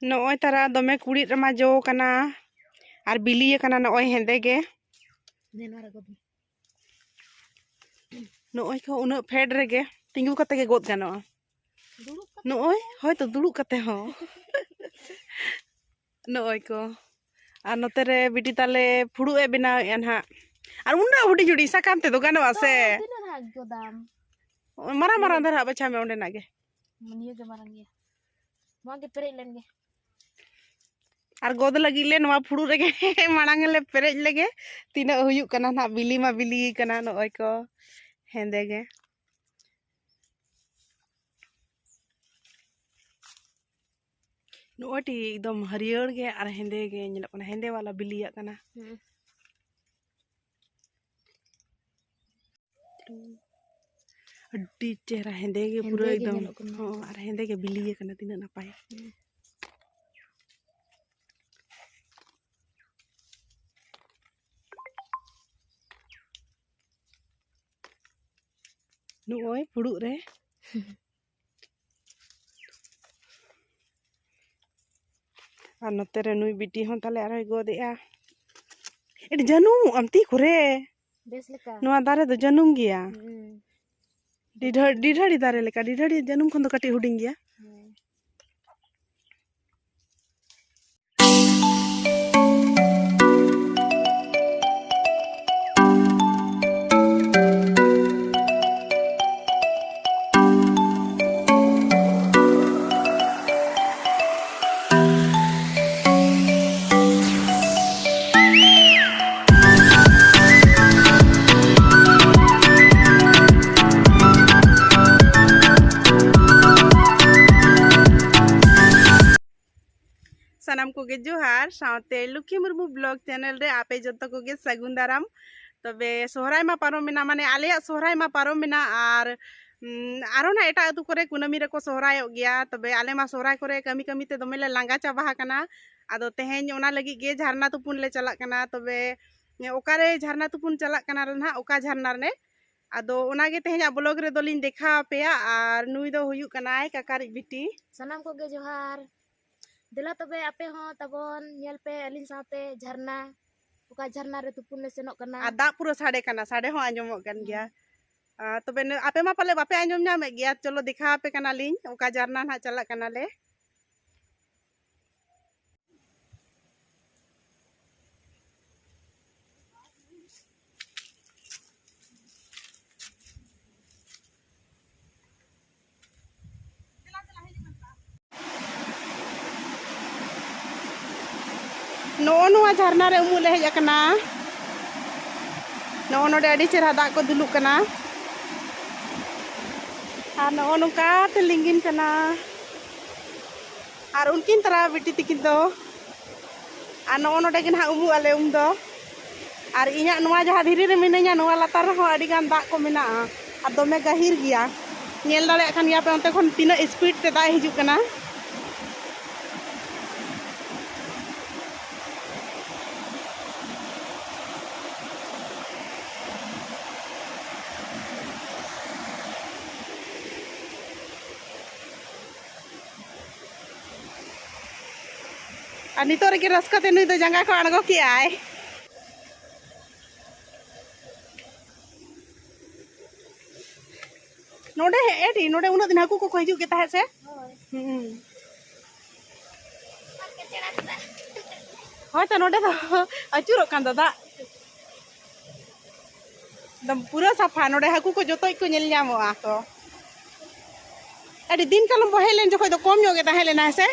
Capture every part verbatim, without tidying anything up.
ᱱᱚᱜᱼᱚᱭ ᱛᱟᱨᱟ ᱫᱚᱢᱮ ᱠᱩᱲᱤᱫ ᱨᱮᱢᱟ ᱡᱚ ᱠᱟᱱᱟ ᱟᱨ ᱵᱤᱞᱤ ᱟᱠᱟᱱᱟ ᱱᱚᱜᱼᱚᱭ ᱦᱮᱸᱫᱮ ᱜᱮ᱾ ᱱᱚᱜᱼᱚᱭ ᱠᱚ ᱩᱱᱟᱹᱜ ᱯᱷᱮᱰ ᱨᱮᱜᱮ ᱛᱤᱸᱜᱩ ᱠᱟᱛᱮ ᱜᱮ ᱜᱚᱫ ᱜᱟᱱᱚᱜᱼᱟ᱾ ᱱᱚᱜᱼᱚᱭ ᱦᱚᱭᱛᱚ ᱫᱩᱲᱩᱵ ᱠᱟᱛᱮ ᱦᱚᱸ᱾ ᱱᱚᱜᱼᱚᱭ ᱠᱚ᱾ ᱟᱨ ᱱᱚᱛᱮ ᱨᱮ ᱵᱤᱴᱤ ᱛᱟᱞᱮ ᱯᱷᱩᱲᱩᱜ ᱮ ᱵᱮᱱᱟᱣᱮᱫᱼᱟ ᱱᱟᱦᱟᱜ᱾ ᱟᱨ ᱩᱱᱟᱹᱜ ᱦᱩᱰᱤᱧ ᱦᱩᱰᱤᱧ ᱥᱟᱠᱟᱢ ᱛᱮᱫᱚ ᱜᱟᱱᱚᱜᱼᱟ ᱥᱮ? ᱛᱤᱱᱟᱹᱜ ᱱᱟᱦᱟᱜ ᱜᱚᱫᱟᱢ? ᱢᱟᱨᱟᱝ ᱢᱟᱨᱟᱝ ᱫᱷᱟᱨᱟ ᱵᱟᱪᱷᱟᱣ ᱢᱮ ᱚᱸᱰᱮᱱᱟᱜ ᱜᱮ᱾ ᱱᱤᱭᱟᱹ ᱜᱮ ᱢᱟᱨᱟᱝ ᱜᱮᱭᱟ᱾ ᱱᱚᱣᱟ ᱜᱮ ᱯᱮᱨᱮᱡ ᱞᱮᱱ ᱜᱮ᱾ ᱟᱨ ᱜᱚᱫ ᱞᱟᱹᱜᱤᱫ ᱞᱮ ᱱᱚᱣᱟ ᱯᱷᱩᱲᱩᱜ ᱨᱮᱜᱮ ᱢᱟᱲᱟᱝ ᱞᱮ ᱯᱮᱨᱮᱡ ᱞᱮᱜᱮ᱾ ᱛᱤᱱᱟᱹᱜ ᱦᱩᱭᱩᱜ ᱠᱟᱱᱟ ᱱᱟᱦᱟᱜ, ᱵᱤᱞᱤ ᱢᱟ ᱵᱤᱞᱤ ᱠᱟᱱᱟ ᱱᱚᱜᱼᱚᱭ ᱠᱚ ᱦᱮᱸᱫᱮ ᱜᱮ᱾ ᱱᱚᱜᱼᱚᱭ ᱴᱤ ᱮᱠᱫᱚᱢ ᱦᱟᱹᱨᱭᱟᱹᱲ ᱜᱮ ᱟᱨ ᱦᱮᱸᱫᱮ ᱜᱮ ᱧᱮᱞᱚᱜ ᱠᱟᱱᱟ, ᱦᱮᱸᱫᱮ ᱣᱟᱞᱟ ᱵᱤᱞᱤᱭᱟᱜ ᱠᱟᱱᱟ᱾ ᱦᱩᱸ᱾ ᱟᱹᱰᱤ ᱪᱮᱦᱨᱟ ᱦᱮᱸᱫᱮ ᱜᱮ ᱯᱩᱨᱟᱹ ᱦᱮᱸᱫᱮ ᱜᱮ ᱮᱠᱫᱚᱢ᱾ ᱧᱮᱞᱚᱜ ᱠᱟᱱᱟ᱾ ᱦᱚᱸ, ᱟᱨ ᱦᱮᱸᱫᱮ ᱜᱮ ᱵᱤᱞᱤ ᱟᱠᱟᱱᱟ, ᱛᱤᱱᱟᱹᱜ ᱱᱟᱯᱟᱭ᱾ ᱦᱩᱸ᱾ ᱱᱚᱜᱼᱚᱭ ᱯᱷᱩᱲᱩᱜ ᱨᱮ᱾ ᱟᱨ ᱱᱚᱛᱮ ᱨᱮ ᱱᱩᱭ ᱵᱤᱴᱤ ᱦᱚᱸ ᱛᱟᱞᱮ ᱟᱨᱦᱚᱸᱭ ᱜᱚᱫ ᱮᱜᱼᱟ᱾ ᱮᱴ ᱡᱟᱹᱱᱩᱢ ᱟᱢ ᱛᱤ ᱠᱚᱨᱮ᱾ ᱵᱮᱥ ᱞᱮᱠᱟ᱾ ᱱᱚᱣᱟ ᱫᱟᱨᱮ ᱫᱚ ᱡᱟᱹᱱᱩᱢ ᱜᱮᱭᱟ᱾ ᱦᱩᱸ᱾ ᱰᱤᱰᱷᱟᱹ-, ᱰᱤᱰᱷᱟᱹᱲᱤ ᱫᱟᱨᱮ ᱞᱮᱠᱟ, ᱰᱤᱰᱷᱟᱹᱲᱤ ᱡᱟᱹᱱᱩᱢ ᱠᱷᱚᱱ ᱫᱚ ᱠᱟᱹᱴᱤᱡ ᱦᱩᱰᱤᱧ ᱜᱮᱭᱟ᱾ ᱦᱩᱸ᱾ ᱥᱟᱱᱟᱢ ᱠᱚᱜᱮ ᱡᱚᱦᱟᱨ, ᱥᱟᱶᱛᱮ ᱞᱩᱠᱷᱤ ᱢᱩᱨᱢᱩ vlog channel ᱨᱮ ᱟᱯᱮ ᱡᱚᱛᱚ ᱠᱚᱜᱮ ᱥᱟᱹᱜᱩᱱ ᱫᱟᱨᱟᱢ᱾ ᱛᱚᱵᱮ ᱥᱚᱦᱨᱟᱭ ᱢᱟ ᱯᱟᱨᱚᱢᱮᱱᱟ, ᱢᱟᱱᱮ ᱟᱞᱮᱭᱟᱜ ᱥᱚᱦᱨᱟᱭ ᱢᱟ ᱯᱟᱨᱚᱢᱮᱱᱟ, ᱟᱨ, ᱩᱢ, ᱟᱨᱚ ᱱᱟᱜ ᱮᱴᱟᱜ ᱟᱹᱛᱩ ᱠᱚᱨᱮ ᱠᱩᱱᱟᱹᱢᱤ ᱨᱮᱠᱚ ᱥᱚᱦᱨᱟᱭᱚᱜ ᱜᱮᱭᱟ᱾ ᱛᱚᱵᱮ ᱟᱞᱮ ᱢᱟ ᱥᱚᱦᱨᱟᱭ ᱠᱚᱨᱮ ᱠᱟᱹᱢᱤ ᱠᱟᱹᱢᱤ ᱛᱮ ᱫᱚᱢᱮ ᱞᱮ ᱞᱟᱸᱜᱟ ᱪᱟᱵᱟ ᱟᱠᱟᱱᱟ᱾ ᱟᱫᱚ ᱛᱮᱦᱮᱧ ᱚᱱᱟ ᱞᱟᱹᱜᱤᱫ ᱜᱮ ᱡᱷᱟᱨᱱᱟ ᱛᱩᱯᱩᱱ ᱞᱮ ᱪᱟᱞᱟᱜ ᱠᱟᱱᱟ᱾ ᱛᱚᱵᱮ ᱚᱠᱟᱨᱮ ᱡᱷᱟᱨᱱᱟ ᱛᱩᱯᱩᱱ ᱪᱟᱞᱟᱜ ᱠᱟᱱᱟ ᱞᱮ ᱱᱟᱜ, ᱚᱠᱟ ᱡᱷᱟᱨᱱᱟ ᱨᱮ, ᱟᱫᱚ ᱚᱱᱟᱜᱮ ᱛᱮᱦᱮᱧᱟᱜ vlog ᱨᱮᱫᱚ ᱞᱤᱧ ᱫᱮᱠᱷᱟᱣ ᱟᱯᱮᱭᱟ᱾ ᱟᱨ ᱱᱩᱭ ᱫᱚ ᱦᱩᱭᱩᱜ ᱠᱟᱱᱟᱭ ᱠᱟᱠᱟᱨᱤᱡ ᱵᱤᱴᱤ᱾ ᱥᱟᱱᱟᱢ ᱠᱚᱜᱮ ᱡᱚᱦᱟᱨ᱾ ᱫᱮᱞᱟ ᱛᱚᱵᱮ ᱟᱯᱮ ᱦᱚᱸ ᱛᱟᱵᱚᱱ ᱧᱮᱞ ᱯᱮ ᱟᱹᱞᱤᱧ ᱥᱟᱶᱛᱮ ᱡᱷᱟᱨᱱᱟ, ᱚᱠᱟ ᱡᱷᱟᱨᱱᱟ ᱨᱮ ᱛᱩᱯᱩᱱ ᱞᱮ ᱥᱮᱱᱚᱜ ᱠᱟᱱᱟ᱾ ᱟᱨ ᱫᱟᱜ ᱯᱩᱨᱟᱹ ᱥᱟᱰᱮ ᱠᱟᱱᱟ, ᱥᱟᱰᱮ ᱦᱚᱸ ᱟᱸᱡᱚᱢᱚᱜ ᱠᱟᱱ ᱜᱮᱭᱟ᱾ ᱟᱨ ᱛᱚᱵᱮ ᱱᱩ-, ᱟᱯᱮ ᱢᱟ ᱯᱟᱞᱮ ᱵᱟᱯᱮ ᱟᱸᱡᱚᱢ ᱧᱟᱢᱮᱫ ᱜᱮᱭᱟ᱾ ᱪᱚᱞᱚ ᱫᱮᱠᱷᱟᱣ ᱟᱯᱮ ᱠᱟᱱᱟᱞᱤᱧ, ᱚᱠᱟ ᱡᱷᱟᱨᱱᱟ ᱱᱟᱦᱟᱜ ᱪᱟᱞᱟᱜ ᱠᱟᱱᱟᱞᱮ᱾ ᱱᱚᱜᱼᱚ ᱱᱚᱣᱟ ᱡᱷᱟᱨᱱᱟ ᱨᱮ ᱩᱢᱩᱜ ᱞᱮ ᱦᱮᱡ ᱟᱠᱟᱱᱟ᱾ ᱱᱚᱜᱼᱚ ᱱᱚᱰᱮ ᱟᱹᱰᱤ ᱪᱮᱦᱨᱟ ᱫᱟᱜ ᱠᱚ ᱫᱩᱞᱩᱜ ᱠᱟᱱᱟ᱾ ᱟᱨ ᱱᱚᱜᱼᱚ ᱱᱚᱝᱠᱟ ᱛᱮ ᱞᱤᱸᱜᱤᱱ ᱠᱟᱱᱟ᱾ ᱟᱨ ᱩᱱᱠᱤᱱ ᱛᱟᱨᱟ ᱵᱤᱴᱤ ᱛᱤᱠᱤᱱ ᱫᱚ, ᱟᱨ ᱱᱚᱜᱼᱚ ᱱᱚᱰᱮ ᱜᱮ ᱱᱟᱦᱟᱜ ᱩᱢᱩᱜ ᱟᱞᱮ ᱩᱢ ᱫᱚ᱾ ᱟᱨ ᱤᱧᱟᱹᱜ ᱱᱚᱣᱟ ᱡᱟᱦᱟᱸ ᱫᱷᱤᱨᱤ ᱨᱮ ᱢᱤᱱᱟᱹᱧᱟ, ᱱᱚᱣᱟ ᱞᱟᱛᱟᱨ ᱨᱮᱦᱚᱸ ᱟᱹᱰᱤ ᱜᱟᱱ ᱫᱟᱜ ᱠᱚ ᱢᱮᱱᱟᱜᱼᱟ᱾ ᱟᱨ ᱫᱚᱢᱮ ᱜᱟᱹᱦᱤᱨ ᱜᱮᱭᱟ᱾ ᱧᱮᱞ ᱫᱟᱲᱮᱭᱟᱜ ᱠᱟᱱ ᱜᱮᱭᱟ ᱯᱮ ᱚᱱᱛᱮ ᱠᱷᱚᱱ ᱛᱤᱱᱟᱹᱜ speed ᱛᱮ ᱫᱟᱜ ᱦᱤᱡᱩᱜ ᱠᱟᱱᱟ᱾ ᱟᱨ ᱱᱤᱛᱚᱜ ᱨᱮᱜᱮ ᱨᱟᱹᱥᱠᱟᱹ ᱛᱮ ᱱᱩᱭ ᱫᱚ ᱡᱟᱸᱜᱟ ᱠᱚ ᱟᱬᱜᱚ ᱠᱮᱜᱼᱟᱭ᱾ ᱱᱚᱰᱮ ᱦᱮᱡ ᱮ ᱴᱷᱤᱠ, ᱱᱚᱰᱮ ᱩᱱᱟᱹᱜ ᱫᱤᱱ ᱦᱟᱹᱠᱩ ᱠᱚᱠᱚ ᱦᱤᱡᱩᱜ ᱜᱮ ᱛᱟᱦᱮᱸᱫ ᱥᱮ? ᱦᱳᱭ᱾ ᱦᱩᱸ᱾ ᱦᱳᱭ ᱛᱚ, ᱱᱚᱰᱮ ᱫᱚ ᱟᱹᱪᱩᱨᱚᱜ ᱠᱟᱱ ᱫᱚ ᱫᱟᱜ᱾ ᱮᱠᱫᱚᱢ ᱯᱩᱨᱟᱹ ᱥᱟᱯᱷᱟ, ᱱᱚᱰᱮ ᱦᱟᱹᱠᱩ ᱠᱚ ᱡᱚᱛᱚ ᱜᱮᱠᱚ ᱧᱮᱞ ᱧᱟᱢᱚᱜᱼᱟ ᱠᱚ᱾ ᱟᱹᱰᱤ ᱫᱤᱱ ᱠᱟᱞᱚᱢ ᱵᱚ ᱦᱮᱡ ᱞᱮᱱ ᱡᱚᱠᱷᱚᱡ ᱫᱚ ᱠᱚᱢ ᱧᱚᱜ ᱜᱮ ᱛᱟᱦᱮᱸ ᱞᱮᱱᱟ, ᱦᱮᱸ ᱥᱮ?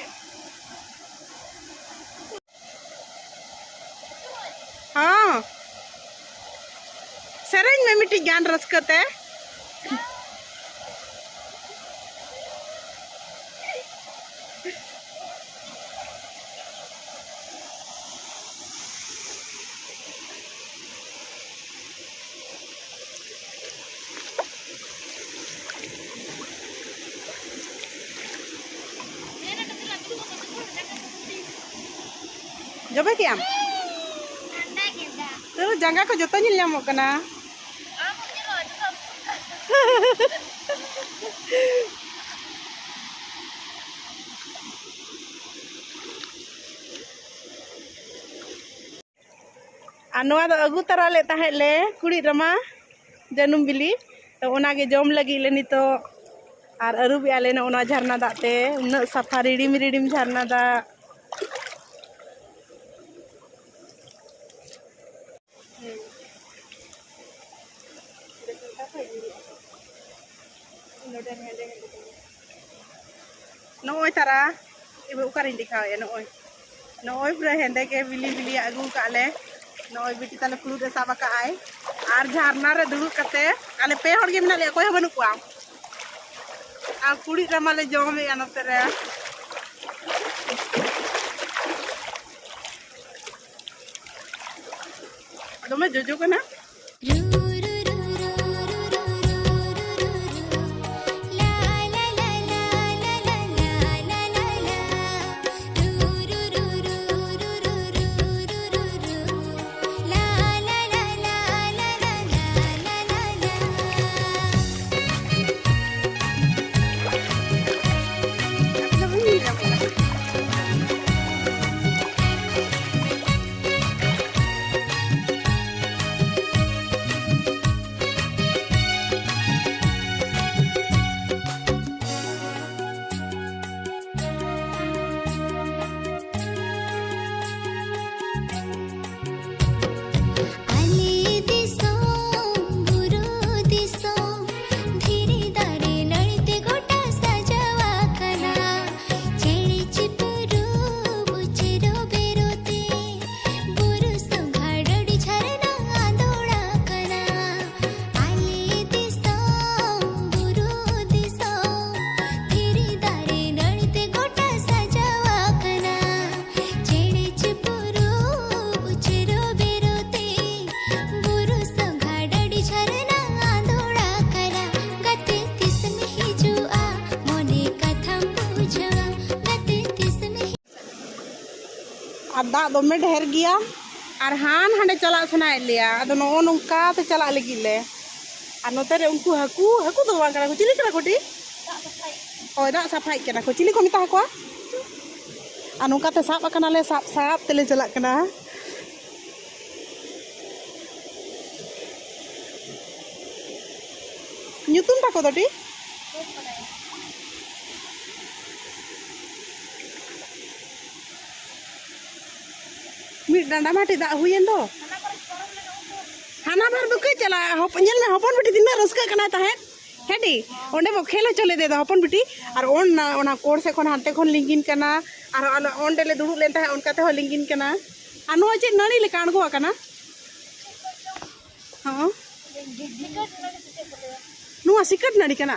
ᱦᱚᱸ, ᱥᱮᱨᱮᱧ ᱢᱮ ᱢᱤᱫᱴᱤᱡ ᱜᱟᱱ ᱨᱟᱹᱥᱠᱟᱹ ᱛᱮ᱾ ᱡᱚᱵᱮ ᱠᱮᱜ ᱟᱢ? ᱛᱚ ᱡᱟᱸᱜᱟ ᱠᱚ ᱡᱚᱛᱚ ᱧᱮᱞ ᱧᱟᱢᱚᱜ ᱠᱟᱱᱟ᱾ ᱟᱨ ᱱᱚᱣᱟ ᱫᱚ ᱟᱹᱜᱩ ᱛᱟᱨᱟ ᱞᱮᱫ ᱛᱟᱦᱮᱸᱫ ᱞᱮ ᱠᱩᱲᱤᱫ ᱨᱟᱢᱟ ᱡᱟᱹᱱᱩᱢ ᱵᱤᱞᱤ, ᱛᱚ ᱚᱱᱟᱜᱮ ᱡᱚᱢ ᱞᱟᱹᱜᱤᱫ ᱞᱮ ᱱᱤᱛᱚᱜ᱾ ᱟᱨ ᱟᱹᱨᱩᱵᱮᱜᱼᱟ ᱞᱮ ᱱᱚᱜᱼᱚ ᱱᱚᱣᱟ ᱡᱷᱟᱨᱱᱟ ᱫᱟᱜ ᱛᱮ, ᱩᱱᱟᱹᱜ ᱥᱟᱯᱷᱟ ᱨᱤᱲᱤᱢ ᱨᱤᱲᱤᱢ ᱡᱷᱟᱨᱱᱟ ᱫᱟᱜ᱾ ᱱᱚᱜᱼᱚᱭ ᱛᱟᱨᱟ, ᱤᱵᱟᱹ ᱚᱠᱟᱨᱤᱧ ᱫᱮᱠᱷᱟᱣᱮᱫᱼᱟ? ᱱᱚᱜᱼᱚᱭ, ᱱᱚᱜᱼᱚᱭ ᱯᱩᱨᱟᱹ ᱦᱮᱸᱫᱮ ᱜᱮ ᱵᱤᱞᱤ ᱵᱤᱞᱤᱭᱟᱜ ᱟᱹᱜᱩ ᱠᱟᱜ ᱞᱮ᱾ ᱱᱚᱜᱼᱚᱭ ᱵᱤᱴᱤ ᱛᱟᱞᱮ ᱯᱷᱩᱲᱩᱜ ᱮ ᱥᱟᱵ ᱟᱠᱟᱫ ᱟᱭ᱾ ᱟᱨ ᱡᱷᱟᱨᱱᱟ ᱨᱮ ᱫᱩᱲᱩᱵ ᱠᱟᱛᱮ ᱟᱞᱮ ᱯᱮ ᱦᱚᱲ ᱜᱮ ᱢᱮᱱᱟᱜ ᱞᱮᱭᱟ, ᱚᱠᱚᱭ ᱦᱚᱸ ᱵᱟᱹᱱᱩᱜ ᱠᱚᱣᱟ᱾ ᱟᱨ ᱠᱩᱲᱤᱫ ᱨᱟᱢᱟ ᱞᱮ ᱡᱚᱢᱮᱜᱼᱟ ᱱᱚᱛᱮ ᱨᱮ᱾ ᱫᱚᱢᱮ ᱡᱚᱡᱚ ᱠᱟᱱᱟ᱾ ᱟᱞᱮ ᱫᱤᱥᱚᱢ ᱵᱩᱨᱩ ᱫᱤᱥᱚᱢ, ᱫᱷᱤᱨᱤ ᱫᱟᱨᱮ ᱱᱟᱹᱲᱤ ᱛᱮ ᱜᱚᱴᱟ ᱥᱟᱡᱟᱣ ᱟᱠᱟᱱᱟ᱾ ᱪᱮᱬᱮ ᱪᱤᱯᱨᱩ ᱵᱩᱪᱮᱨᱚ ᱵᱮᱨᱚ ᱛᱮ, ᱵᱩᱨᱩ ᱥᱚᱸᱜᱷᱟ ᱰᱟᱹᱰᱤ ᱡᱷᱟᱨᱱᱟ ᱟᱸᱫᱳᱲ ᱟᱠᱟᱱᱟ᱾ ᱟᱞᱮ ᱫᱤᱥᱚᱢ ᱵᱩᱨᱩ ᱫᱤᱥᱚᱢ, ᱫᱷᱤᱨᱤ ᱫᱟᱨᱮ ᱱᱟᱹᱲᱤ ᱛᱮ ᱜᱚᱴᱟ ᱥᱟᱡᱟᱣ ᱟᱠᱟᱱᱟ᱾ ᱪᱮᱬᱮ ᱪᱤᱯᱨᱩ ᱪᱮᱨᱚ ᱵᱮᱨᱚ ᱛᱮ, ᱵᱩᱨᱩ ᱥᱚᱸᱜᱷᱟ ᱰᱟᱹᱰᱤ ᱡᱷᱟᱨᱱᱟ ᱟᱸᱫᱳᱲ ᱟᱠᱟᱱᱟ᱾ ᱜᱟᱛᱮ ᱛᱤᱥᱮᱢ ᱦᱤᱡᱩᱜᱼᱟ, ᱢᱚᱱᱮ ᱠᱟᱛᱷᱟᱢ ᱵᱩᱡᱷᱟᱹᱣᱟ, ᱜᱟᱛᱮ ᱛᱤᱥᱮᱢ ᱦᱤ- ᱟᱨ ᱫᱟᱜ ᱫᱚᱢᱮ ᱰᱷᱮᱨ ᱜᱮᱭᱟ, ᱟᱨ ᱦᱟᱱ ᱦᱟᱸᱰᱮ ᱪᱟᱞᱟᱜ ᱥᱟᱱᱟᱭᱮᱫ ᱞᱮᱭᱟ᱾ ᱟᱫᱚ ᱱᱚᱜᱼᱚ ᱱᱚᱝᱠᱟ ᱛᱮ ᱪᱟᱞᱟᱜ ᱞᱟᱹᱜᱤᱫ ᱞᱮ᱾ ᱟᱨ ᱱᱚᱛᱮ ᱨᱮ ᱩᱱᱠᱩ ᱦᱟᱹᱠᱩ, ᱦᱟᱹᱠᱩ ᱫᱚ ᱵᱟᱝ ᱠᱟᱱᱟ ᱠᱚ, ᱪᱤᱞᱤ ᱠᱟᱱᱟ ᱠᱚ ᱴᱤ? ᱦᱳᱭ, ᱫᱟᱜ ᱥᱟᱯᱷᱟᱭᱮᱫ ᱠᱟᱱᱟ ᱠᱚ᱾ ᱪᱤᱞᱤ ᱠᱚ ᱢᱮᱛᱟ ᱠᱚᱣᱟ? ᱟᱨ ᱱᱚᱝᱠᱟ ᱛᱮ ᱥᱟᱵ ᱟᱠᱟᱱᱟᱞᱮ, ᱥᱟᱵ ᱥᱟᱵ ᱛᱮᱞᱮ ᱪᱟᱞᱟᱜ ᱠᱟᱱᱟ᱾ ᱧᱩᱛᱩᱢ ᱛᱟᱠᱚ ᱫᱚ ᱴᱤ? ᱢᱤᱫ ᱰᱟᱸᱰᱟ ᱢᱟ ᱴᱤ ᱫᱟᱜ ᱦᱩᱭᱮᱱ ᱫᱚ᱾ ᱦᱟᱱᱟ ᱵᱟᱨ ᱫᱚ ᱠᱟᱹᱡ ᱪᱟᱞᱟᱜ, ᱦᱚᱯ-, ᱧᱮᱞ ᱢᱮ, ᱦᱚᱯᱚᱱ ᱵᱤᱴᱤ ᱛᱤᱱᱟᱹᱜ ᱨᱟᱹᱥᱠᱟᱹᱜ ᱠᱟᱱᱟᱭ ᱛᱟᱦᱮᱸᱫ᱾ ᱦᱮᱸ ᱴᱤ? ᱚᱸᱰᱮ ᱵᱚ ᱠᱷᱮᱞ ᱦᱚᱪᱚ ᱞᱮᱫᱮ ᱫᱚ ᱦᱚᱯᱚᱱ ᱵᱤᱴᱤ᱾ ᱟᱨ ᱚᱱᱟ, ᱚᱱᱟ ᱠᱚᱲ ᱥᱮᱫ ᱠᱷᱚᱱ ᱦᱟᱱᱛᱮ ᱠᱷᱚᱱ ᱞᱤᱸᱜᱤᱱ ᱠᱟᱱᱟ᱾ ᱟᱨ ᱟᱞᱮ ᱚᱸᱰᱮ ᱞᱮ ᱫᱩᱲᱩᱵ ᱞᱮᱱ ᱛᱟᱦᱮᱸᱫ, ᱚᱱᱠᱟ ᱛᱮᱦᱚᱸ ᱞᱤᱸᱜᱤᱱ ᱠᱟᱱᱟ᱾ ᱟᱨ ᱱᱚᱣᱟ ᱪᱮᱫ ᱱᱟᱹᱲᱤ ᱞᱮᱠᱟ ᱟᱬᱜᱚ ᱟᱠᱟᱱᱟ? ᱦᱚᱸ᱾ ᱱᱚᱣᱟ ᱥᱤᱠᱟᱹᱴ ᱱᱟᱹᱲᱤ ᱠᱟᱱᱟ?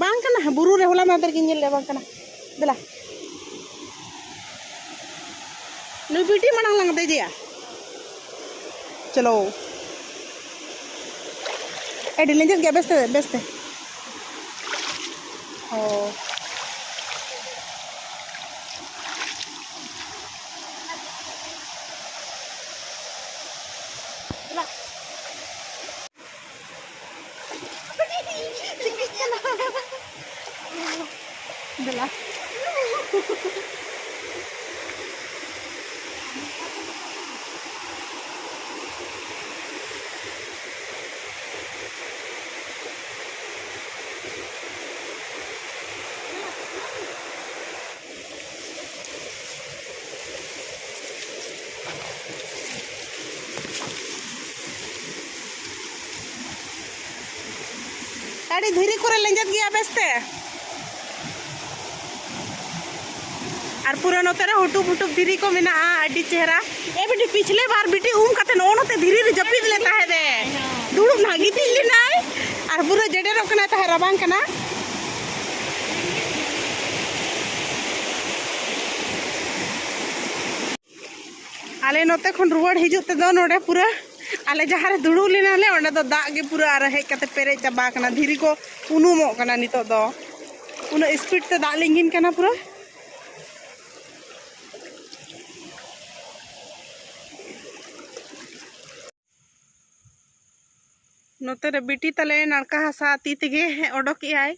ᱵᱟᱝ ᱠᱟᱱᱟ, ᱵᱩᱨᱩ ᱨᱮ ᱦᱚᱞᱟ ᱢᱟᱦᱫᱮᱨ ᱜᱤᱧ ᱧᱮᱞ ᱞᱮᱫᱟ, ᱵᱟᱝ ᱠᱟᱱᱟ᱾ ᱫᱮᱞᱟ᱾ ᱱᱩᱭ ᱵᱤᱴᱤ ᱢᱟᱲᱟᱝ ᱞᱟᱝ ᱫᱮᱡᱮᱭᱟ᱾ ᱪᱚᱞᱚ᱾ ᱟᱹᱰᱤ ᱞᱮᱸᱡᱮᱫ ᱜᱮᱭᱟ, ᱵᱮᱥᱛᱮ, ᱵᱮᱥᱛᱮ᱾ ᱚ᱾ ᱫᱮᱞᱟ᱾ ᱟᱹᱰᱤ ᱫᱷᱤᱨᱤ ᱠᱚᱨᱮ ᱞᱮᱸᱡᱮᱫ ᱜᱮᱭᱟ ᱵᱮᱥᱛᱮ᱾ ᱟᱨ ᱯᱩᱨᱟᱹ ᱱᱚᱛᱮ ᱨᱮ ᱦᱩᱴᱩᱵ ᱦᱩᱴᱩᱵ ᱫᱷᱤᱨᱤ ᱠᱚ ᱢᱮᱱᱟᱜᱼᱟ, ᱟᱹᱰᱤ ᱪᱮᱦᱨᱟ᱾ ᱮ ᱵᱤᱴᱤ, ᱯᱤᱪᱷᱞᱮ ᱵᱟᱨ ᱵᱤᱴᱤ ᱩᱢ ᱠᱟᱛᱮ ᱱᱚᱜᱼᱚ ᱱᱚᱛᱮ ᱫᱷᱤᱨᱤ ᱨᱮ ᱡᱟᱹᱯᱤᱫ ᱞᱮ ᱛᱟᱦᱮᱸᱫ ᱮ᱾ ᱫᱩᱲᱩᱵ ᱱᱟ, ᱜᱤᱛᱤᱡ ᱞᱮᱱᱟᱭ ᱟᱨ ᱯᱩᱨᱟᱹ ᱡᱮᱰᱮᱨᱚᱜ ᱠᱟᱱᱟᱭ, ᱛᱟᱦᱮᱸ ᱨᱟᱵᱟᱝ ᱠᱟᱱᱟ᱾ ᱟᱞᱮ ᱱᱚᱛᱮ ᱠᱷᱚᱱ ᱨᱩᱣᱟᱹᱲ ᱦᱤᱡᱩᱜ ᱛᱮᱫᱚ ᱱᱚᱰᱮ ᱯᱩᱨᱟᱹ ᱟᱞᱮ ᱡᱟᱦᱟᱸ ᱨᱮ ᱫᱩᱲᱩᱵ ᱞᱮᱱᱟᱞᱮ, ᱚᱸᱰᱮ ᱫᱚ ᱫᱟᱜ ᱜᱮ ᱯᱩᱨᱟᱹ ᱟᱨ ᱦᱮᱡ ᱠᱟᱛᱮ ᱯᱮᱨᱮᱡ ᱪᱟᱵᱟ ᱟᱠᱟᱱᱟ, ᱫᱷᱤᱨᱤ ᱠᱚ ᱩᱱᱩᱢᱚᱜ ᱠᱟᱱᱟ ᱱᱤᱛᱚᱜ ᱫᱚ, ᱩᱱᱟᱹᱜ ᱥᱯᱤᱰ ᱛᱮ ᱫᱟᱜ ᱞᱤᱸᱜᱤᱱ ᱠᱟᱱᱟ ᱯᱩᱨᱟᱹ᱾ ᱱᱚᱛᱮ ᱨᱮ ᱵᱤᱴᱤ ᱛᱟᱞᱮ ᱱᱟᱲᱠᱟ ᱦᱟᱥᱟ ᱛᱤ ᱛᱮᱜᱮ ᱚᱰᱚᱠᱮᱜᱼᱟᱭ᱾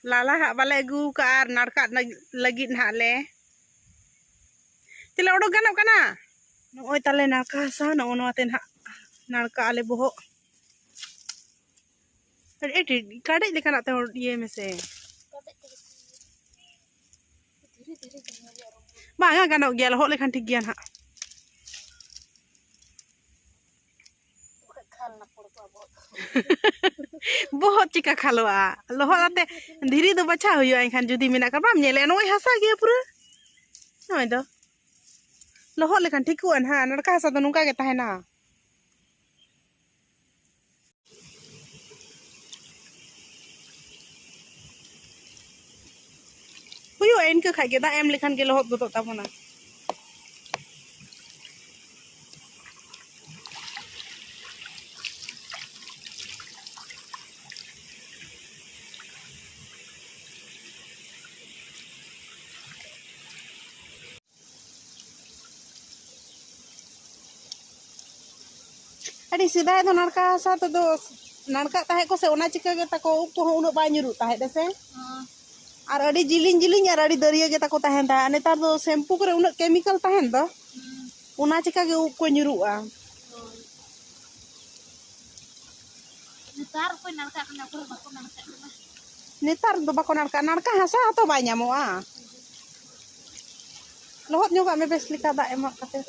ᱞᱟᱞᱟ ᱦᱟᱸᱜ ᱵᱟᱞᱮ ᱟᱹᱜᱩ ᱟᱠᱟᱫᱼᱟ ᱟᱨ ᱱᱟᱲᱠᱟ ᱞᱟᱹᱜᱤᱫ ᱱᱟᱦᱟᱜ ᱞᱮ, ᱪᱮᱫ ᱞᱮ ᱚᱰᱚᱠ ᱜᱟᱱᱚᱜ ᱠᱟᱱᱟ? ᱱᱚᱜᱼᱚᱭ ᱛᱟᱞᱮ ᱱᱟᱲᱠᱟ ᱦᱟᱥᱟ, ᱱᱚᱜᱼᱚ ᱱᱚᱣᱟ ᱛᱮ ᱱᱟᱦᱟᱜ ᱱᱟᱲᱠᱟ ᱟᱞᱮ ᱵᱚᱦᱚᱜ᱾ ᱮ, ᱮ, ᱠᱟᱰᱮᱡ ᱞᱮᱠᱟᱱᱟᱜ ᱛᱮ ᱦᱚᱲ ᱤᱭᱟᱹᱭ ᱢᱮᱥᱮ᱾ ᱫᱷᱤᱨᱮ ᱫᱷᱤᱨᱮ ᱜᱮ ᱧᱮᱞᱚᱜᱼᱟ ᱨᱚᱝ᱾ ᱵᱟᱝᱟ, ᱜᱟᱱᱚᱜ ᱜᱮᱭᱟ, ᱞᱚᱦᱚᱫ ᱞᱮᱠᱷᱟᱱ ᱴᱷᱤᱠ ᱜᱮᱭᱟ ᱱᱟᱦᱟᱜ᱾ ᱵᱟᱠᱷᱟᱡ ᱠᱷᱟᱞ ᱱᱟᱯᱚᱲ ᱠᱚᱜᱼᱟ ᱵᱚᱦᱚᱜ᱾ ᱵᱚᱦᱚᱜ ᱪᱤᱠᱟ ᱠᱷᱟᱞᱚᱜᱼᱟ? ᱞᱚᱦᱚᱫ ᱟᱛᱮ ᱫᱷᱤᱨᱤ ᱫᱚ ᱵᱟᱪᱷᱟᱣ ᱦᱩᱭᱩᱜᱼᱟ, ᱮᱱᱠᱷᱟᱱ ᱡᱩᱫᱤ ᱢᱮᱱᱟᱜ ᱠᱷᱟᱱ᱾ ᱵᱟᱢ ᱧᱮᱞᱮᱜᱼᱟ, ᱱᱚᱜᱼᱚᱭ ᱦᱟᱥᱟ ᱜᱮᱭᱟ ᱯᱩᱨᱟᱹ᱾ ᱱᱚᱜᱼᱚᱭ ᱫᱚ ᱞᱚᱦᱚᱫ ᱞᱮᱠᱷᱟᱱ ᱴᱷᱤᱠᱚᱜᱼᱟ ᱱᱟᱦᱟᱜ, ᱱᱟᱲᱠᱟ ᱦᱟᱥᱟ ᱫᱚ ᱱᱚᱝᱠᱟ ᱜᱮ ᱛᱟᱦᱮᱱᱟ᱾ ᱦᱩᱭᱩᱜᱼᱟ, ᱤᱱᱠᱟᱹ ᱠᱷᱟᱡ ᱜᱮ ᱫᱟᱜ ᱮᱢ ᱞᱮᱠᱷᱟᱱ ᱜᱮ ᱞᱚᱦᱚᱫ ᱜᱚᱫᱚᱜ ᱛᱟᱵᱚᱱᱟ᱾ ᱟᱹᱰᱤ ᱥᱮᱫᱟᱭ ᱫᱚ ᱱᱟᱲᱠᱟ ᱦᱟᱥᱟ ᱛᱮᱫᱚ ᱱᱟᱲᱠᱟᱜ ᱛᱟᱦᱮᱸᱫ ᱠᱚ ᱥᱮ, ᱚᱱᱟ ᱪᱤᱠᱟᱹ ᱜᱮ ᱛᱟᱠᱚ ᱩᱵ ᱠᱚᱦᱚᱸ ᱩᱱᱟᱹᱜ ᱵᱟᱭ ᱧᱩᱨᱩᱜ ᱛᱟᱦᱮᱸᱫ ᱥᱮ᱾ ᱦᱚᱸ᱾ ᱟᱨ ᱟᱹᱰᱤ ᱡᱤᱞᱤᱧ ᱡᱤᱞᱤᱧ ᱟᱨ ᱟᱹᱰᱤ ᱫᱟᱹᱨᱭᱟᱹ ᱜᱮ ᱛᱟᱠᱚ ᱛᱟᱦᱮᱱ ᱛᱟᱦᱮᱸᱫ᱾ ᱟᱨ ᱱᱮᱛᱟᱨ ᱫᱚ ᱥᱮᱢᱯᱩ ᱠᱚᱨᱮ ᱩᱱᱟᱹᱜ ᱠᱮᱢᱤᱠᱟᱞ ᱛᱟᱦᱮᱱ ᱫᱚ, ᱦᱩᱸ᱾ ᱚᱱᱟ ᱪᱤᱠᱟᱹ ᱜᱮ ᱩᱵ ᱠᱚ ᱧᱩᱨᱩᱜᱼᱟ᱾ ᱦᱳᱭ᱾ ᱱᱮᱛᱟᱨ ᱚᱠᱚᱭ ᱱᱟᱲᱠᱟᱜ ᱠᱟᱱᱟ, ᱚᱠᱚᱭ ᱵᱟᱠᱚ ᱱᱟᱲᱠᱟᱜ ᱠᱟᱱᱟ᱾ ᱱᱮᱛᱟᱨ ᱫᱚ ᱵᱟᱠᱚ ᱱᱟᱲᱠᱟᱜᱼᱟ, ᱱᱟᱲᱠᱟ ᱦᱟᱥᱟ ᱦᱚᱸᱛᱚ ᱵᱟᱭ ᱧᱟᱢᱚᱜᱼᱟ᱾ ᱞᱚᱦᱚᱫ ᱧᱚᱜᱟᱜ ᱢᱮ ᱵᱮᱥ ᱞᱮᱠᱟ ᱫᱟᱜ ᱮᱢᱟᱜ ᱠᱟᱛᱮ᱾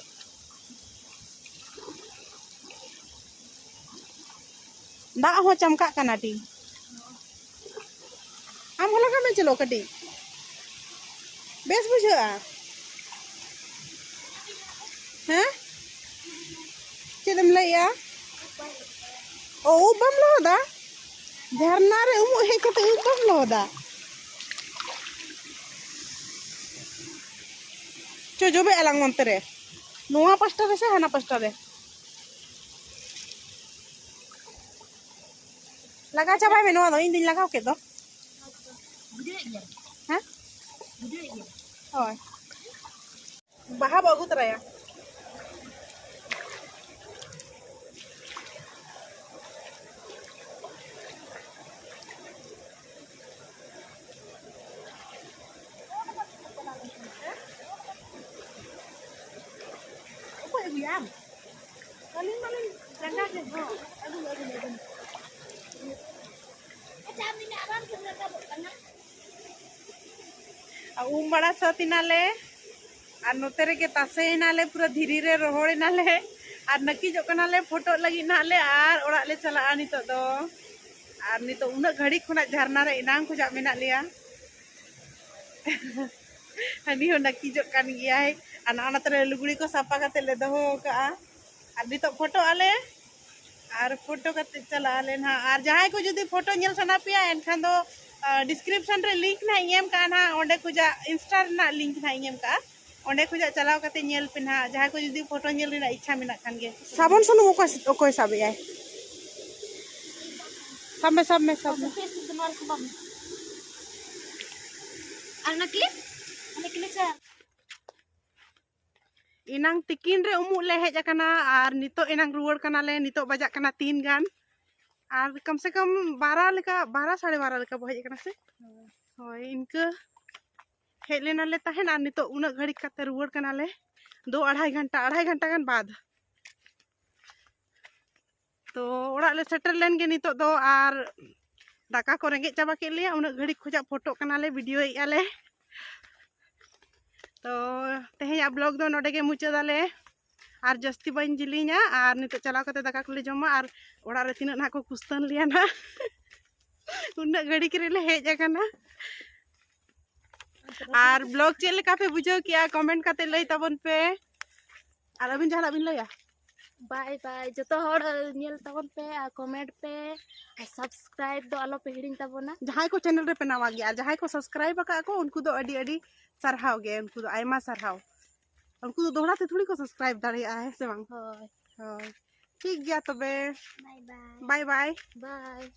ᱫᱟᱜ ᱦᱚᱸ ᱪᱟᱢᱠᱟᱜ ᱠᱟᱱᱟ ᱟᱹᱰᱤ᱾ ᱟᱢ ᱦᱚᱸ ᱞᱟᱜᱟᱣ ᱢᱮ ᱪᱚᱞᱚ ᱠᱟᱹᱴᱤᱡ, ᱵᱮᱥ ᱵᱩᱡᱷᱟᱹᱜᱼᱟ᱾ ᱦᱮᱸ, ᱪᱮᱫ ᱮᱢ ᱞᱟᱹᱭᱮᱜᱼᱟ? ᱚ, ᱩᱵ ᱵᱟᱢ ᱞᱚᱦᱚᱫᱟ? ᱡᱷᱟᱨᱱᱟ ᱨᱮ ᱩᱢᱩᱜ ᱦᱮᱡ ᱠᱟᱛᱮ ᱩᱵ ᱵᱟᱢ ᱞᱚᱦᱚᱫᱟ? ᱪᱚ, ᱡᱚᱵᱮ ᱟᱞᱟᱝ ᱚᱱᱛᱮ ᱨᱮ, ᱱᱚᱣᱟ ᱯᱟᱥᱴᱟ ᱨᱮ ᱥᱮ ᱦᱟᱱᱟ ᱯᱟᱥᱴᱟ ᱨᱮ? ᱞᱟᱜᱟᱣ ᱪᱟᱵᱟᱭ ᱢᱮ ᱱᱚᱣᱟ ᱫᱚ, ᱤᱧ ᱫᱩᱧ ᱞᱟᱜᱟᱣ ᱠᱮᱫ ᱫᱚ᱾ ᱵᱩᱡᱷᱟᱹᱣᱮᱫ ᱜᱮᱭᱟ᱾ ᱦᱮᱸ? ᱵᱩᱡᱷᱟᱹᱣᱮᱫ ᱜᱮᱭᱟ᱾ ᱦᱳᱭ᱾ ᱵᱟᱦᱟ ᱵᱚ ᱟᱹᱜᱩ ᱛᱚᱨᱟᱭᱟ᱾ ᱚᱠᱚᱭ ᱟᱹᱜᱩᱭᱟ ᱟᱢ? ᱟᱹᱞᱤᱧ ᱢᱟᱞᱤᱧ ᱡᱟᱸᱜᱟ ᱜᱮ, ᱦᱚᱸ, ᱟᱹᱜᱩ, ᱟᱹᱜᱩ, ᱟᱹᱜᱩ᱾ ᱟᱨ ᱩᱢ ᱵᱟᱲᱟ ᱥᱟᱹᱛ ᱮᱱᱟᱞᱮ, ᱟᱨ ᱱᱚᱛᱮ ᱨᱮᱜᱮ ᱛᱟᱥᱮ ᱮᱱᱟᱞᱮ, ᱯᱩᱨᱟᱹ ᱫᱷᱤᱨᱤ ᱨᱮ ᱨᱚᱦᱚᱲ ᱮᱱᱟᱞᱮ, ᱟᱨ ᱱᱟᱹᱠᱤᱡᱚᱜ ᱠᱟᱱᱟᱞᱮ ᱯᱷᱳᱴᱳᱜ ᱞᱟᱹᱜᱤᱫ ᱱᱟᱦᱟᱜ ᱞᱮ, ᱟᱨ ᱚᱲᱟᱜ ᱞᱮ ᱪᱟᱞᱟᱜᱼᱟ ᱱᱤᱛᱚᱜ ᱫᱚ᱾ ᱟᱨ ᱱᱤᱛᱚᱜ ᱩᱱᱟᱹᱜ ᱜᱷᱟᱹᱲᱤᱡ ᱠᱷᱚᱱᱟᱜ ᱡᱷᱟᱨᱱᱟ ᱨᱮ ᱮᱱᱟᱝ ᱠᱷᱚᱱᱟᱜ ᱢᱮᱱᱟᱜ ᱞᱮᱭᱟ᱾ ᱦᱟᱹᱱᱤ ᱦᱚᱸ ᱱᱟᱹᱠᱤᱡᱚᱜ ᱠᱟᱱ ᱜᱮᱭᱟᱭ᱾ ᱟᱨ ᱱᱚᱜᱼᱚ ᱱᱚᱛᱮ ᱨᱮ ᱞᱩᱜᱽᱲᱤ ᱠᱚ ᱥᱟᱯᱷᱟ ᱠᱟᱛᱮ ᱞᱮ ᱫᱚᱦᱚ ᱟᱠᱟᱜᱼᱟ᱾ ᱟᱨ ᱱᱤᱛᱚᱜ ᱯᱷᱳᱴᱳᱜ ᱟᱞᱮ, ᱟᱨ ᱯᱷᱳᱴᱳ ᱠᱟᱛᱮ ᱪᱟᱞᱟᱜ ᱟᱞᱮ ᱱᱟᱦᱟᱜ᱾ ᱟᱨ ᱡᱟᱦᱟᱸᱭ ᱠᱚ ᱡᱩᱫᱤ ᱯᱷᱳᱴᱳ ᱧᱮᱞ ᱥᱟᱱᱟ ᱯᱮᱭᱟ, ᱮᱱᱠᱷᱟᱱ ᱫᱚ ᱰᱤᱥᱠᱨᱤᱯᱥᱚᱱ ᱨᱮ ᱞᱤᱝᱠ ᱱᱟᱦᱟᱜ ᱤᱧ ᱮᱢ ᱠᱟᱜᱼᱟ ᱱᱟᱦᱟᱜ, ᱚᱸᱰᱮ ᱠᱷᱚᱱᱟᱜ, ᱤᱱᱥᱴᱟ ᱨᱮᱱᱟᱜ ᱞᱤᱝᱠ ᱱᱟᱦᱟᱜ ᱤᱧ ᱮᱢ ᱠᱟᱜᱼᱟ, ᱚᱸᱰᱮ ᱠᱷᱚᱱᱟᱜ ᱪᱟᱞᱟᱣ ᱠᱟᱛᱮ ᱧᱮᱞ ᱯᱮ ᱱᱟᱦᱟᱜ, ᱡᱟᱦᱟᱸᱭ ᱠᱚ ᱡᱩᱫᱤ ᱯᱷᱳᱴᱳ ᱧᱮᱞ ᱨᱮᱱᱟᱜ ᱤᱪᱪᱷᱟ ᱢᱮᱱᱟᱜ ᱠᱷᱟᱱ ᱜᱮ᱾ ᱥᱟᱵᱚᱱ ᱥᱩᱱᱩᱢ ᱚᱠᱚᱭ, ᱚᱠᱚᱭ ᱥᱟᱵ ᱮᱜᱼᱟᱭ? ᱥᱟᱵ ᱢᱮ, ᱥᱟᱵ ᱢᱮ, ᱥᱟᱵ ᱢᱮ᱾ ᱟᱨ ᱚᱱᱟ ᱠᱞᱤᱯ? ᱚᱱᱟ ᱠᱞᱤᱯ ᱪᱟᱞᱟᱜ᱾ ᱮᱱᱟᱝ ᱛᱤᱠᱤᱱ ᱨᱮ ᱩᱢᱩᱜ ᱞᱮ ᱦᱮᱡ ᱟᱠᱟᱱᱟ ᱟᱨ ᱱᱤᱛᱚᱜ ᱮᱱᱟᱝ ᱨᱩᱣᱟᱹᱲ ᱠᱟᱱᱟᱞᱮ᱾ ᱱᱤᱛᱚᱜ ᱵᱟᱡᱟᱜ ᱠᱟᱱᱟ ᱛᱤᱱ ᱜᱟᱱ, ᱟᱨ ᱠᱚᱢ ᱥᱮ ᱠᱚᱢ ᱵᱟᱨᱟ ᱞᱮᱠᱟ, ᱵᱟᱨᱟ ᱥᱟᱲᱮ ᱵᱟᱨᱟ ᱞᱮᱠᱟ ᱵᱚ ᱦᱮᱡ ᱟᱠᱟᱱᱟ ᱥᱮ? ᱦᱳᱭ, ᱤᱱᱠᱟᱹ ᱦᱮᱡ ᱞᱮᱱᱟᱞᱮ ᱛᱟᱦᱮᱸᱱ ᱟᱨ ᱱᱤᱛᱚᱜ ᱩᱱᱟᱹᱜ ᱜᱷᱟᱹᱲᱤᱡ ᱠᱟᱛᱮ ᱨᱩᱣᱟᱹᱲ ᱠᱟᱱᱟᱞᱮ, ᱫᱩ ᱟᱲᱟᱭ ᱜᱷᱚᱱᱴᱟ, ᱟᱲᱟᱭ ᱜᱷᱚᱱᱴᱟ ᱜᱟᱱ ᱵᱟᱫ᱾ ᱛᱚ ᱚᱲᱟᱜ ᱞᱮ ᱥᱮᱴᱮᱨ ᱞᱮᱱ ᱜᱮ ᱱᱤᱛᱚᱜ ᱫᱚ, ᱟᱨ ᱫᱟᱠᱟ ᱠᱚ ᱨᱮᱸᱜᱮᱡ ᱪᱟᱵᱟ ᱠᱮᱫ ᱞᱮᱭᱟ᱾ ᱩᱱᱟᱹᱜ ᱜᱷᱟᱹᱲᱤᱡ ᱠᱷᱚᱱᱟᱜ ᱯᱷᱳᱴᱳᱜ ᱠᱟᱱᱟᱞᱮ, ᱵᱷᱤᱰᱤᱭᱳᱭᱮᱫᱼᱟ ᱞᱮ᱾ ᱛᱚ ᱛᱮᱦᱮᱧᱟᱜ ᱵᱞᱚᱜ ᱫᱚ ᱱᱚᱰᱮ ᱜᱮ ᱢᱩᱪᱟᱹᱫᱟᱞᱮ, ᱟᱨ ᱡᱟᱹᱥᱛᱤ ᱵᱟᱹᱧ ᱡᱤᱞᱤᱧᱟ᱾ ᱟᱨ ᱱᱤᱛᱚᱜ ᱪᱟᱞᱟᱣ ᱠᱟᱛᱮ ᱫᱟᱠᱟ ᱠᱚᱞᱮ ᱡᱚᱢᱟ, ᱟᱨ ᱚᱲᱟᱜ ᱨᱮ ᱛᱤᱱᱟᱹᱜ ᱱᱟᱦᱟᱜ ᱠᱚ ᱠᱩᱥᱛᱟᱹᱱ ᱞᱮᱭᱟ ᱱᱟᱦᱟᱜ, ᱩᱱᱟᱹᱜ ᱜᱷᱟᱹᱲᱤᱡ ᱨᱮᱞᱮ ᱦᱮᱡ ᱟᱠᱟᱱᱟ᱾ ᱟᱨ ᱵᱞᱚᱜ ᱪᱮᱫ ᱞᱮᱠᱟ ᱯᱮ ᱵᱩᱡᱷᱟᱹᱣ ᱠᱮᱜᱼᱟ, ᱠᱚᱢᱮᱱᱴ ᱠᱟᱛᱮ ᱞᱟᱹᱭ ᱛᱟᱵᱚᱱ ᱯᱮ᱾ ᱟᱨ ᱟᱹᱵᱤᱱ ᱡᱟᱦᱟᱱᱟᱜ ᱵᱤᱱ ᱞᱟᱹᱭᱟ? ᱵᱟᱭ ᱵᱟᱭ, ᱡᱚᱛᱚ ᱦᱚᱲ ᱧᱮᱞ ᱛᱟᱵᱚᱱ ᱯᱮ ᱟᱨ ᱠᱚᱢᱮᱱᱴ ᱯᱮ ᱟᱨ ᱥᱟᱵᱥᱠᱨᱟᱭᱤᱵ ᱫᱚ ᱟᱞᱚ ᱯᱮ ᱦᱤᱲᱤᱧ ᱛᱟᱵᱚᱱᱟ᱾ ᱡᱟᱦᱟᱸᱭ ᱠᱚ ᱪᱮᱱᱮᱞ ᱨᱮᱯᱮ ᱱᱟᱣᱟ ᱜᱮᱭᱟ ᱟᱨ ᱡᱟᱦᱟᱸᱭ ᱠᱚ ᱥᱟᱵᱥᱠᱨᱟᱭᱤᱵ ᱟᱠᱟᱫ ᱠᱚ, ᱩᱱᱠᱩ ᱫᱚ ᱟᱹᱰᱤ ᱟᱹᱰᱤ ᱥᱟᱨᱦᱟᱣ ᱜᱮ, ᱩᱱᱠᱩ ᱫᱚ ᱟᱭᱢᱟ ᱥᱟᱨᱦᱟᱣ᱾ ᱩᱱᱠᱩ ᱫᱚ ᱫᱚᱦᱲᱟ ᱛᱮ ᱛᱷᱚᱲᱤ ᱠᱚ ᱥᱟᱵᱥᱠᱨᱟᱭᱤᱵ ᱫᱟᱲᱮᱭᱟᱜᱼᱟ, ᱦᱮᱸ ᱥᱮ ᱵᱟᱝ? ᱦᱳᱭ᱾ ᱦᱳᱭ, ᱴᱷᱤᱠ ᱜᱮᱭᱟ ᱛᱚᱵᱮ᱾ ᱵᱟᱭ ᱵᱟᱭ᱾ ᱵᱟᱭ ᱵᱟᱭ᱾ ᱵᱟᱭ᱾